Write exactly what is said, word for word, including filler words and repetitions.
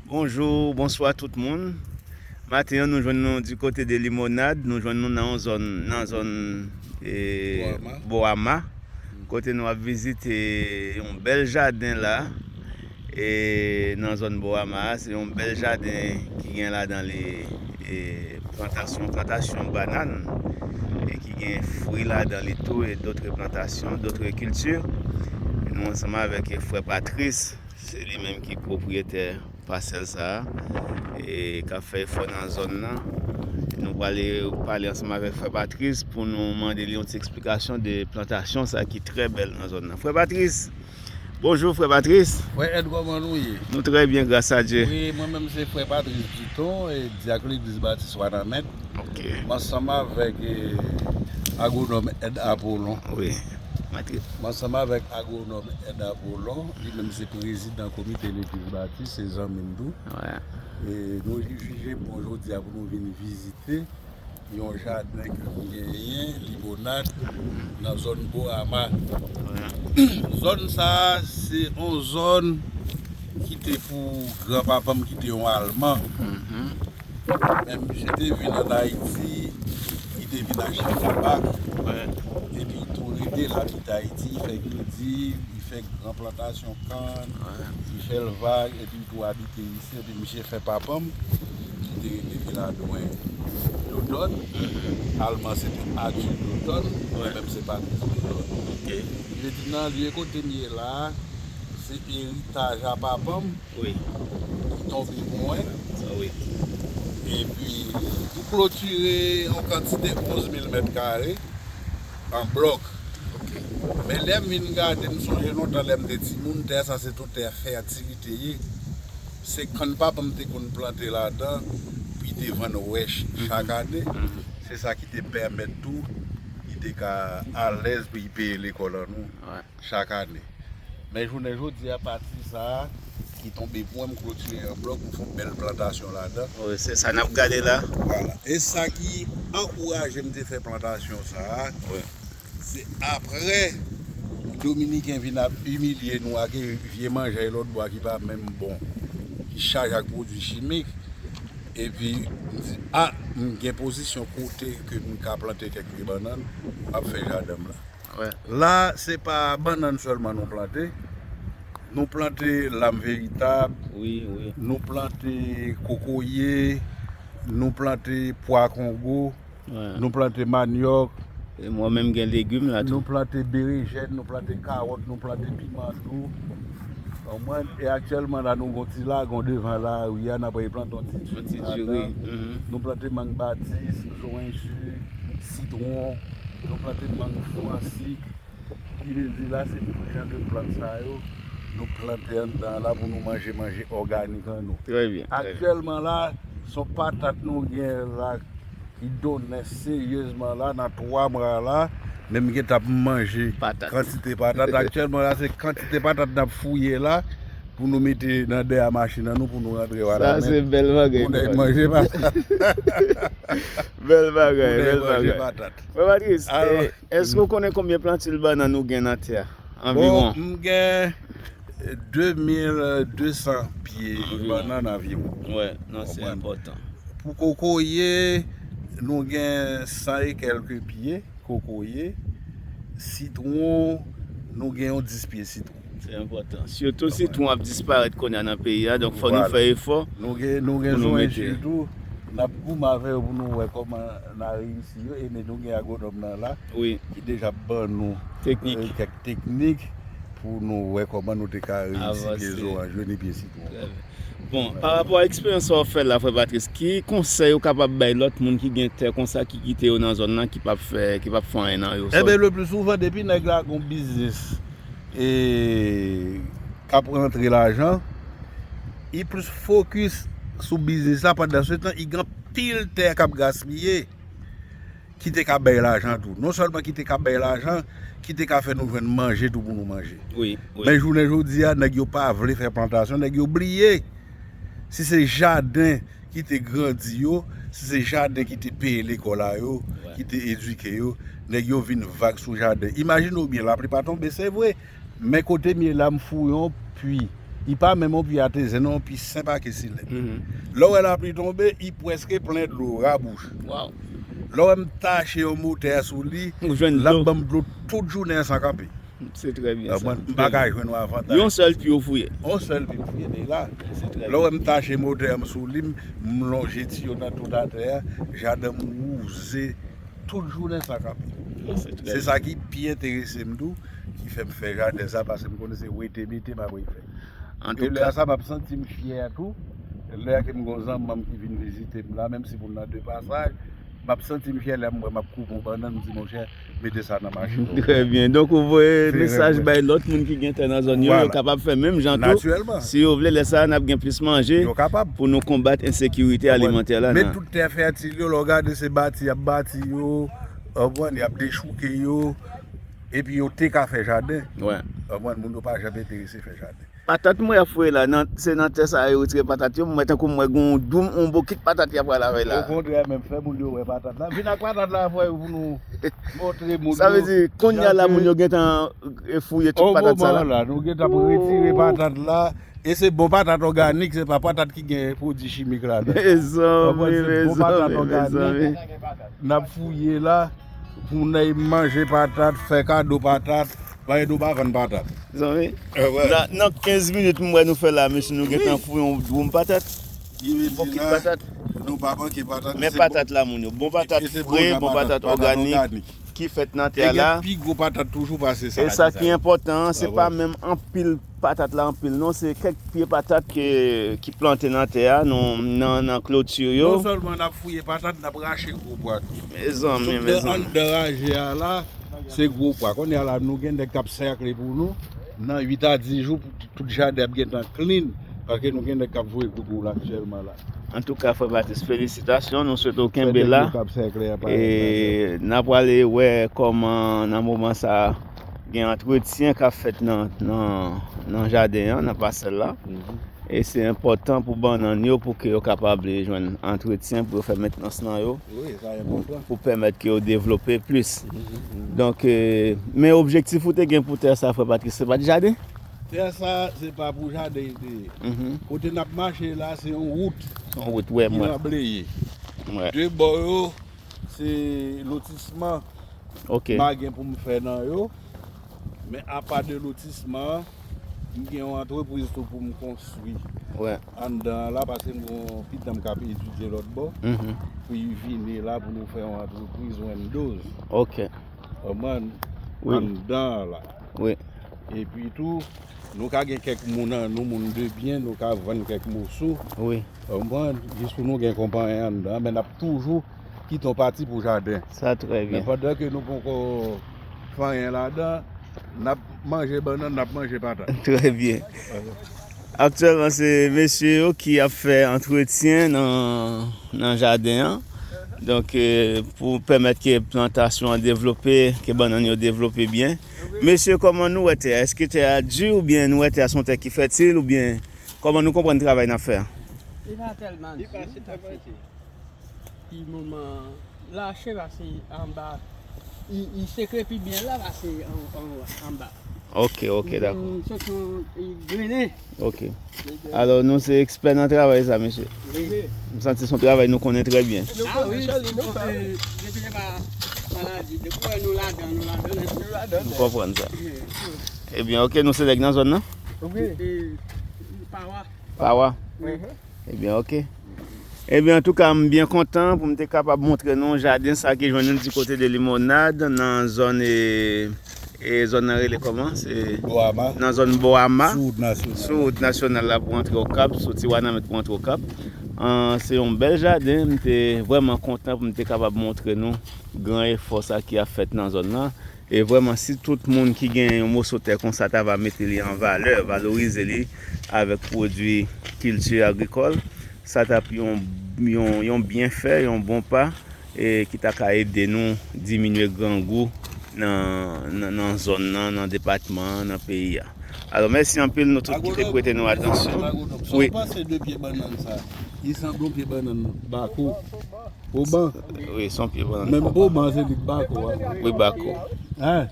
Bonjou, bonswa tout moun. Maten an, nou jwenn nou di kote de Limonad, nou jwenn nou nan yon zòn, nan zòn, e, Boama. Boama, kote nou ap vizite yon bèl jaden la. E nan zòn Boama a, se yon bèl jaden ki gen ladan li, e, plantasyon, plantasyon bannann, e ki gen fwi ladan li tou, e dotre plantasyon, dotre kilti. Nou ansanm avèk, e, frè Patrice, se li menm ki pwopriyetè pasèl sa a, e k ap fè efò nan zòn nan. Nou prale pale ansanm avèk frè Patrice pou nou mande li yon ti eksplikasyon de plantasyon sa a ki trè bèl nan zòn nan. Frè Patrice, bonjou, frè Patrice. Frè Ed, kòman nou ye? Nou trè byen, gras a Dye. Wi, mwen menm se frè Patrice Duton, e dyak legliz batis Wanament. Ok. M ansanm avèk, e, agwonòm Ed Apollon. Wi. Matri- M ansanm avèk agwonòm Ed Apollon, li menm se prezidan komite legliz batis, se zanmi m tou. Wi. E nou jije bon jodi a pou nou vin vizite yon jaden ke nou genyen, Limonad, nan zòn Boama. Wi. Zòn sa a, se yon zòn ki te pou granpapa m, ki te yon Alman. Mhm. Men misye te vin ann Ayiti, li te vin achte tabak, wi, epi li tou rete la, kite Ayiti, li fè kredi, li fè gran plantasyon kann, wi, li fè elvaj, epi li tou abite isi, epi misye fè papa m, ki te rele Viladwen Dodòn, Alman se te Adil Dodòn, wi, mwen menm se Patrice Dodòn. Ok. Li vle di nan lye kote m ye la a, se eritaj a papa m, wi, ki tonbe pou mwen. Sa wi. Epi, m klotire yon kantite onz mil mèt kare an blòk. Ok. Men lè m vin gade, m sonje lontan lè m te timoun, tè sa se te yon tè fètil li te ye. Se kann papa m te konn plante ladan, pou li te vann wèch chak ane. Mhm. Se sa ki te pèmèt tou, li te ka alèz pou li peye lekòl an nou. Wi. Chak ane. Men jounen jodi a, pati sa a ki tonbe pou mwen, m klotire an blòk, m fè yon bèl plantasyon ladan. Wi, se sa n ap gade la. Vwala. E sa ki ankouraje m te fè plantasyon sa a, wi, se apre Dominiken vin ap imilye nou ak vye manjay lòt bò a ki pa menm bon, ki chaje ak pwodui chimik. Epi, m di, a, m gen pozisyon kote ke m ka plante kèk pye bannann, m ap fè jaden m la. Wi. La, se pa bannann sèlman nou plante. Nou plante lam veritab. Wi, wi. Nou plante kokoye. Nou plante pwa kongo. Wi. Nou plante manyòk. E mwen menm gen legim la tou. Nou plante berejèn, nou plante kawòt, nou plante piman dou. Konprann? E aktyèlman la, nou gon ti lagon devan lari a, n ap replante yon ti diri ladan. Yon ti diri. Mhm. Nou plante mang batis, jowenjik, sitwon. Nou plante mang fransik. Ki vle di la, se tout jan de plant sa yo nou plante anndan la pou nou manje, manje òganik an nou. Trè byen, trè byen. Aktyèlman la, se yon patat nou gen la ki donnen seryezman la, nan twa mwa la, men m gentan ap manje kantite patat. Aktyèlman la, se kantite patat n ap fouye la, pou nou mete nan dèyè machin an nou, pou nou rantre Wanament. Sa se bèl bagay, pou nèg manje patat. Bèl bagay, bèl bagay. Frè Patrice, alò, e, èske w konnen konbyen plantil bannann nou gen nan tè a? Bon, anviwon, m gen de mil de san pye bannann anviwon. Wi, non, se enpòtan. Pou kokoye, nou gen san e kèlke pye kokoye. Sitwon, nou gen yon dis pye sitwon. Se enpòtan. Sitou sitwon ap disparèt kounye a nan peyi a, donk fò nou fè efò pou nou mete. Nou gen, nou gen jowenjik tou. N ap goumen avè yo pou nou wè kòman n a reyisi yo. E men nou gen agwonòm nan la, wi, ki deja ban nou, teknik, e, kèk teknik pou nou wè kòman nou te ka reyisi pye zoranj yo ni pye sitwon. Trè byen. Bon, pa rapò a eksperyans sa w fè la, frè Patrice, ki konsèy ou kapab bay lòt moun ki gen tè konsa, ki kite yo nan zòn nan, ki p ap fè, ki p ap fè anyen nan yo? Eben, le pli souvan, depi nèg la gon biznis, e, k ap rantre lajan, li plis fokis sou biznis la, pandan se tan, li gen anpil tè k ap gaspiye, ki te ka bay lajan tou. Non sèlman ki te ka bay lajan, ki te ka fè nou jwenn manje tou pou nou manje. Wi, wi. Men jounen jodi a, nèg yo pa vle fè plantasyon, nèg yo bliye. Si se jaden ki te grandi yo, si se jaden ki te peye lekòl a yo, wi, ki te edike yo, nèg yo vin vag sou jaden. Imajine w byen, laplipa tonbe, se vre. Men kote m ye la, m fouye yon pwi Li pa menm yon pi atezè, non, yon pi senp ake silèb. Mhm. Lè w wè lapli tonbe, li prèske plen dlo, rabouch. Waw. Lè w wè m tache yon motè sou li, l ap ban m dlo tout jounen an san kanpe. Se trè byen sa. Konprann? M pa ka jwenn yon avantaj. Yon sèl pye w fouye. Yon sèl pye m fouye deja. Se trè byen. Lè w wè m tache motè m sou li, m, m lonje tiyo nan tout atè a, jaden m wouze tout jounen san kanpe. Se trè byen. Se sa ki pi enterese m tou, ki fè m fè jaden sa, paske m konnen se wete mete m ap fè. Antouka, lè sa, m ap santi m fyè tou. Lè ke m gon zanmi m ki vin vizite m la, menm si pou n nan de pasaj, m ap santi m fyè lè m wè m ap koupe yon bannann, m di, monchè, mete sa nan machin ou. Trè byen. Donk, ou voye mesaj bay lòt moun ki gen tè nan zòn yo, yo kapab fè menm jan tou. Natirèlman. Si yo vle, lè sa a, n ap gen plis manje pou nou konbat ensekirite alimantè la. Met tout tè fètil yo, lè w gade se bati y ap bati yo, w konprann, y ap dechouke yo, epi yo te ka fè jaden. W konprann, moun yo pa janm enterese fè jaden. Patat m wè y ap fouye la, nan, se nan tè sa a yo retire patat yo. M wè tankou m wè gon dwoum, yon bokit patat y ap pral avè la. Okontrè, menm fè moun yo wè patat la. Vin ak patat la, frè, pou nou montre moun yo. Sa vle di, kounye a la, moun yo gentan, e, fouye tout patat sa la. Moman la, nou gentan ap retire patat la. E se bon patat òganik, se pa patat ki gen pwodui chimik ladan. Mezanmi, mezanmi, mezanmi. N ap fouye la pou n al manje patat, fè kado patat, paske nou pa vann patat. Zanmi, nan, nan kenz minit m wè nou fè la, mesye, nou gentan fouye yon dwoum patat. Yon bokit patat. Nou pa manke patat. Men patat la, moun yo. Bon patat fre, bon patat òganik ki fèt nan tè a la. E gen pi gwo patat toujou pase sa. E sa ki enpòtan an, se pa menm anpil patat la anpil non, se kèk pye patat ke, ki plante nan tè a, nan, nan, nan kloti yo. Non sèlman n ap fouye patat, n ap rache gwo pwa tou. Mezanmi, mezanmi. Anndan raje a la, se gwo pwa. Kounye a la, nou gen nèg k ap sèkle pou nou. Nan uit a dis jou, pou tout jaden ap gentan clean, paske nou gen nèg k ap voye gogo la aktyèlman la. Antouka, frè Patrice, felisitasyon. Nou swete w kenbe la. E n ap prale wè kòman, nan moman sa a, gen antretyen k ap fèt nan, nan, nan jaden an, nan pasèl la. E se enpòtan pou bannann yo, pou ke yo kapab jwenn antretyen, pou yo fè mentnans nan yo, pou pèmèt ke yo devlope plis. Donk, e, men objektif ou te gen pou tè sa, frè Patrice, se pa t jaden? Tè sa, se pa pou jaden li te ye. Kote n ap mache la, se yon wout. Se yon wout, wè, mwen. Ki anbleye. De bò yo, se lotisman. Ok. M pa gen pou m fè nan yo. Men apa de lotisman an, m gen yon antrepriz tou pou m konstwi anndan an la, paske m gen yon pitit m k ap etidye lòt bò, pou li vini la pou nou fè yon antrepriz Windows. Ok. Konprann? Wi. Anndan an la. Wi. Epi tou, nou ka gen kèk moun an nou, moun de byen, nou ka vann kèk moso. Wi. Konprann? Jis pou nou gen konpayi anndan, men n ap toujou kite yon pati pou jaden. Sa trè byen. Men pandan ke nou poko fè anyen ladan, n ap manje bannann, n ap manje patat. Trè byen. Aktyèlman, se mesye yo ki ap fè antretyen nan, nan jaden an. Donk, e, pou pèmèt ke plantasyon an devlope, ke bannann yo devlope byen. Mesye, kòman nou wè tè a? Èske tè a di oubyen nou wè tè a se yon tè ki fètil oubyen kòman nou konprann travay n ap fè a? Li pa tèlman di. Li pa tèlman di. Pi moman lache pase anba. Li, li sekre pi byen la pase an, an, anba. Ok, ok, dakò. Soti li grennen. Ok. Alò, nou se ekspè nan travay sa, mesye. Wi. M santi se yon travay nou konnen trè byen. Ah wi, depi se pa maladi, depi wè nou ladan, nou ladan. Nou konprann sa. Ebyen, ok, nou se nèg nan zòn nan? Wi. Pawa. Pawa? Wi. Ebyen, ok. Ebyen, antouka, m byen kontan pou m te kapab montre nou jaden sa ki jwenn nou di kote de Limonad, nan zòn, e, e, zòn nan rele kòman? Se Boama. Nan zòn Boama. Sou wout nasyonal. Sou wout nasyonal la pou antre Okap, soti Wanament pou antre Okap. An, se yon bèl jaden, m te vrèman kontan pou m te kapab montre nou gran efò sa ki ap fèt nan zòn nan. E vrèman, si tout moun ki gen yon moso tè konsa ta va mete li an valè, valorize li avèk pwodui kilti agrikòl, sa t ap yon, yon, yon byenfè, yon bon pa, e ki ta ka ede nou diminye grangou nan, nan, nan zòn nan, nan depatman an, nan peyi a. Alò, mèsi anpil nou tout ki te prete nou atansyon. Wi. Sa w panse de pye bannann sa? Li sanble yon pye bannann bako. Oban. Wi, se yon pye bannann. Menm Boban, se li k bako a. Wi, bako. Hein?